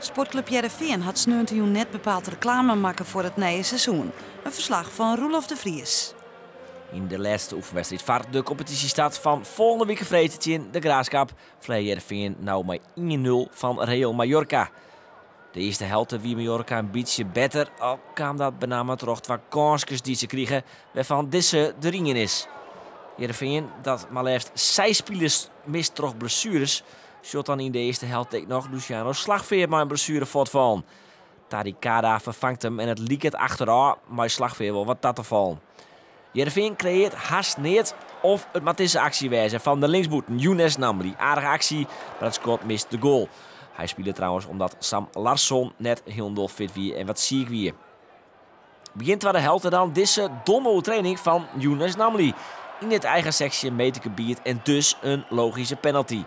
Sportklup Hearrenfean hat sneontejûn net bepaald reklame makke foar it nije seizoen. In ferslach fan Roelof de Vries. Yn de lêste oefenwedstriid foar de kompetysjestart fan folgjende wike freed tsjin De Graafschap ferlear Hearrenfean no mei 1-0 fan Real Mallorca. De earste helte wie Mallorca in bytsje better, al kaam dat benammen troch twa kânskes dy't se krigen, wêrfan dizze der ien is. Hearrenfean, dat mar leafst seis spilers mist troch blessueres, sjocht dan yn de earste helte ek noch Luciano Slagveer mei in blessuere fuortfallen. Tarik Kada ferfangt him en it liket achterôf mei Slagveer wol wat ta te fallen. Hearrenfean kreëarret hast neat of it moat dizze aksje wêze fan de linksbûten Younes Namli. Aardige aksje, mar it skot mist de goal. Hy spile trouwens omdat Sam Larsson net hielendal fit wie en wat siik wie. Begjin twadde helte dan dizze domme oertrêding fan Younes Namli. Yn it eigen sechstjin metergebiet en dus in logyske penalty.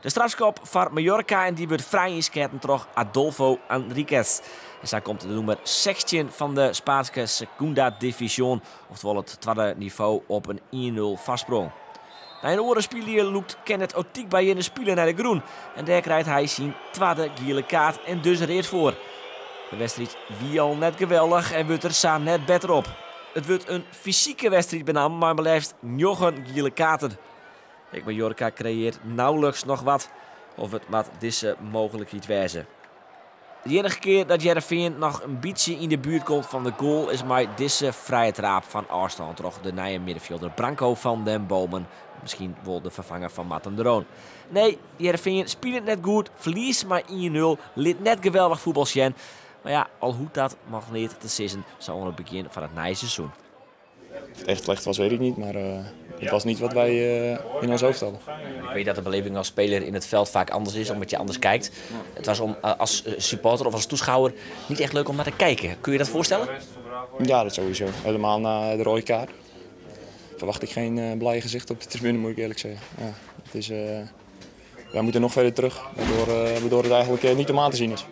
De strafskop foar Mallorca en dy wurdt frij ynsketten troch Adolfo Enriquez. En sa komt de nûmer 16 fan de Spaanske Segunda División, oftewol it twadde nivo, op in 1-0 foarsprong. Nei in oare spiler lûkt Kenneth Otigba hjir de spiler nei de grûn en dêr krijt hy syn twadde giele kaart en dus read foar. De wedstriid wie al net geweldich en wurdt der sa net better op. It wurdt in fysike wedstriid benammen mei mar leafst njoggen giele kaarten. Ek Mallorca kreëarret nauwelijks noch wat of it moat dizze mooglikheid wêze. De iennige kear dat Hearrenfean noch in bytsje yn de buert komt fan de goal is mei dizze frije traap fan ôfstân troch de nije middenfjilder Branco van den Boomen, miskien wol de ferfanger fan Marten de Roon. Nee, Hearrenfean spilet net goed, ferliest mei 1-0, lit net geweldich fuotbal sjen. Mar ja, al hoecht dat noch neat te sizzen sa oan it begjin fan it nije seizoen. Of het echt slecht was, weet ik niet. Maar het was niet wat wij in ons hoofd hadden. Ik weet dat de beleving als speler in het veld vaak anders is, omdat je anders kijkt. Het was om als supporter of als toeschouwer niet echt leuk om naar te kijken. Kun je dat voorstellen? Ja, dat sowieso. Helemaal na de rode kaart. Verwacht ik geen blije gezicht op de tribune, moet ik eerlijk zeggen. Ja, wij moeten nog verder terug, waardoor het eigenlijk niet om aan te zien is.